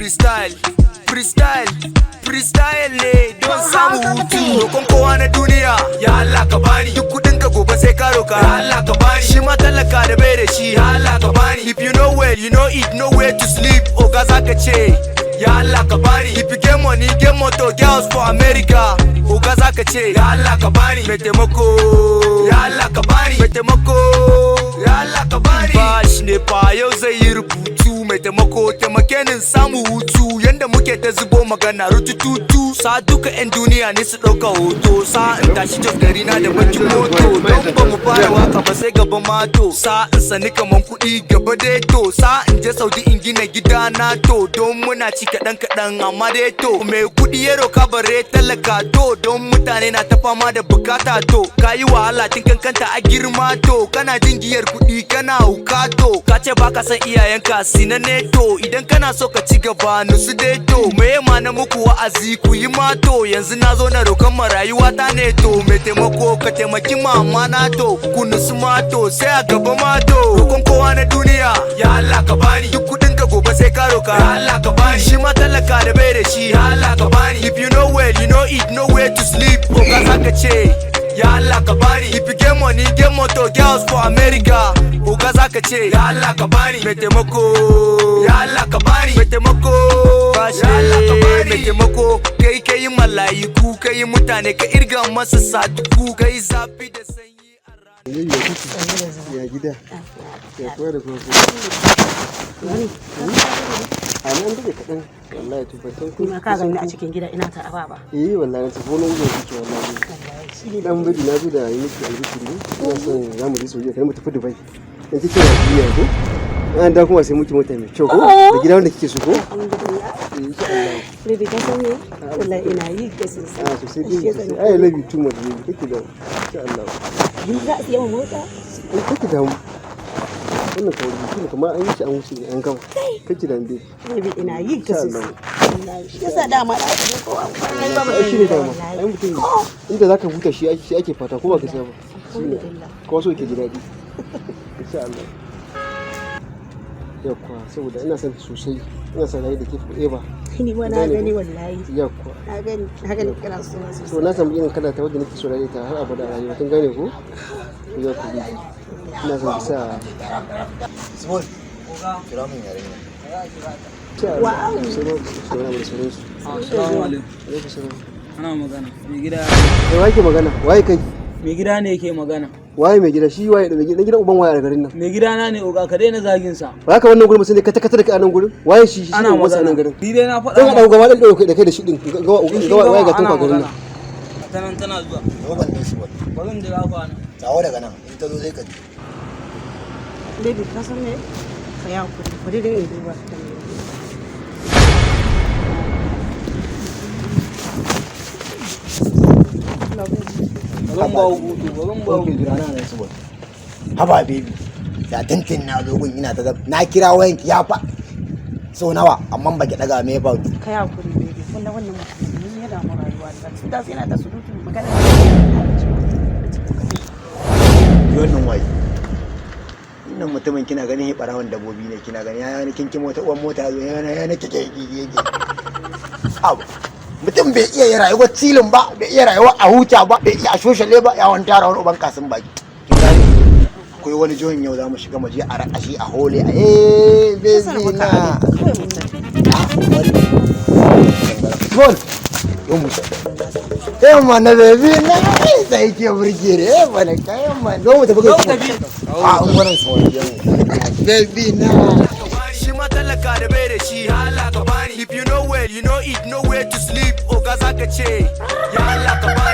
Freestyle, freestyle, freestyle ne don samu hutu. Roƙon kowa na duniya, ya Allah ka bani. Duk kuɗin ka gobe sai ka roka, ya Allah ka bani. Shi ma talaka da bai da shi, ya Allah ka bani. If you know well, you know it, know where to sleep. Oga zaka ce, ya Allah ka bani. If you get money, get motor, girls for America. Oga zaka ce, ya Allah ka bani. Mai taimako, ya Allah ka bani. Mai taimako, ya Allah ka bani. Bash ne fa yau zai yi rubutu. Mai taimako, taimake ni samu hutu. Yanda muke ta zubo magana rutututu. Sa duka 'yan duniya ne su ɗauka hoto. Sa in tashi Jos gari na da bakin moto. Don ba mu fara waka ba sai gaba mato. Sa in sani kaman kuɗi gaba dai to. Sa in je Saudi in gina gida na to. Don muna ci kaɗan kaɗan amma dai to. Mai kuɗi ya roka bare talaka to. Don mutane na ta fama da bukata to. Ka yi wahala tun kankanta a girma to. Kana jin giyar kuɗi kana hauka to. Ka ce baka san iyayenka sinane to. Idan kana so ka ci gaba nusu dai to. Meye ma na muku wa'azi ku yi mato. Yanzu na zo na rokan ma rayuwa ta ne to. Mai taimako ka taimaki mama na to. Ku nusu mato sai a gaba mato. Roƙon kowa na duniya, ya Allah ka bani. Duk kuɗin ka gobe sai ka roka, ya Allah ka bani. Shi ma talaka da bai da shi, ya Allah ka bani. If you know well, you know it, know where to sleep. Oga zaka ce, ya Allah ka bani. If you get money, get motor, girls for America. Oga zaka ce, ya Allah ka bani. Mai taimako, ya Allah ka bani. Mai taimako, ya Allah ka bani. Mai taimako, kai kai mala'iku, kai mutane ka irga masa saduku, kai zafi da sanyi a rana. Ya kuke? Ya gida? Ya kowa da kowa? A nan daga kaɗan wallahi, to ban san ko Ni ma ka gani a cikin gida ina ta ababa. Eh wallahi, na tafi wani wajen kike wallahi. Shi dan bidi na zo da yi miki albishiri ne. Ina son za mu je Saudiya, kai mu tafi Dubai. Yanzu kina duniya ko? An da kuma sai muki mota mai kyau ko? Da gida wanda kike so ko? Alhamdulillah. Eh, insha Allah. Baby, ka san me? Wallahi ina yi ka sosai. Ah, sosai baby, sosai. I love you too much, baby. Kake da insha Allah. Yanzu za a siya min mota? Eh, kake da mu. Wannan kawai shi ne kamar an yi shi an wuce ne an gama. Kake da baby. Baby, ina yi ka Insha sosai. Allah. Wallahi. Shi yasa dama na ce ko an kwana ba Ai shi ne dama. Ai mutum inda zaka huta shi ake fata ko ba ka ba. Shi ne. Alhamdulillah. Ko so ke ji daɗi. Insha Allah. Yakwa, saboda ina son ki sosai. Ina son rayu da ke forever. Ni ma na gani wallahi. Yakwa. Na gani kana so na So sosai. Na samu irin kala ta wadda nake so rayu ta har abada a rayuwa. Kin gane ko? To ya ku bi. Ina son ki sa Small. Kira min yarinya. Wow. Sai ma sauran da sauransu. Assalamu alaikum. Alaikum salam. Ana magana. Mai gida. Eh, waye ke magana? Waye kai? Mai gida ne yake magana. Waye mai gida? Shi waye da mai gida? Gidan uban waye a garin nan? Mai gida na ne, oga, ka daina zagin sa. Ba ka wannan gurin mutum ne ka taka da kai a nan gurin? Waye shi shi Ana ne ubansa a nan magana. garin? Ni dai na faɗa Zan ma. haɗa gaba ɗaya da kai da shi ɗin. Ga waye ga Ana tunka garin magana. nan. Ta nan tana zuwa. Roban ne small. Bari in jira ku a nan. Dawo daga nan. In ta zo sai ka ji. Baby, ka san me? Ka yi hakuri. Bari dai in duba ta me. Bari in ba ku hutu, bari in ba ku. Okay, jira na nan, small. Haba baby. Da tintin na zo gun ina ta zab. Na kira wayanki ya fa. So nawa amma baki daga me ba. Ka yi hakuri, baby. Wannan mutum ne ya damu rayuwa ta. Tun da sai yana ta surutu magana. Wannan waye? Wannan mutumin kina ganin shi barawan dabbobi ne, kina ganin ya yana kinkin wata uwan mota ya zo yana yana kike kike. Abu. Mutum bai iya yin rayuwar cilin ba, bai iya rayuwa a huta ba, bai iya a shoshale ba, ya wani tara wani uban kasin baki. Kin gane? Akwai wani johin yau za mu shiga mu je a rakashi a hole a eh baby na. Kawai mu tafi. Small. Yau mu. Eh mana baby na sai ke burge ne eh mana kayan man. Zo mu tafi kai. Zo mu tafi. A unguwaran small. Baby na. Shi ma talaka da bai da shi, ya Allah ka bani. If you know well, you know it, know where to sleep. Oga zaka ce, ya Allah ka bani.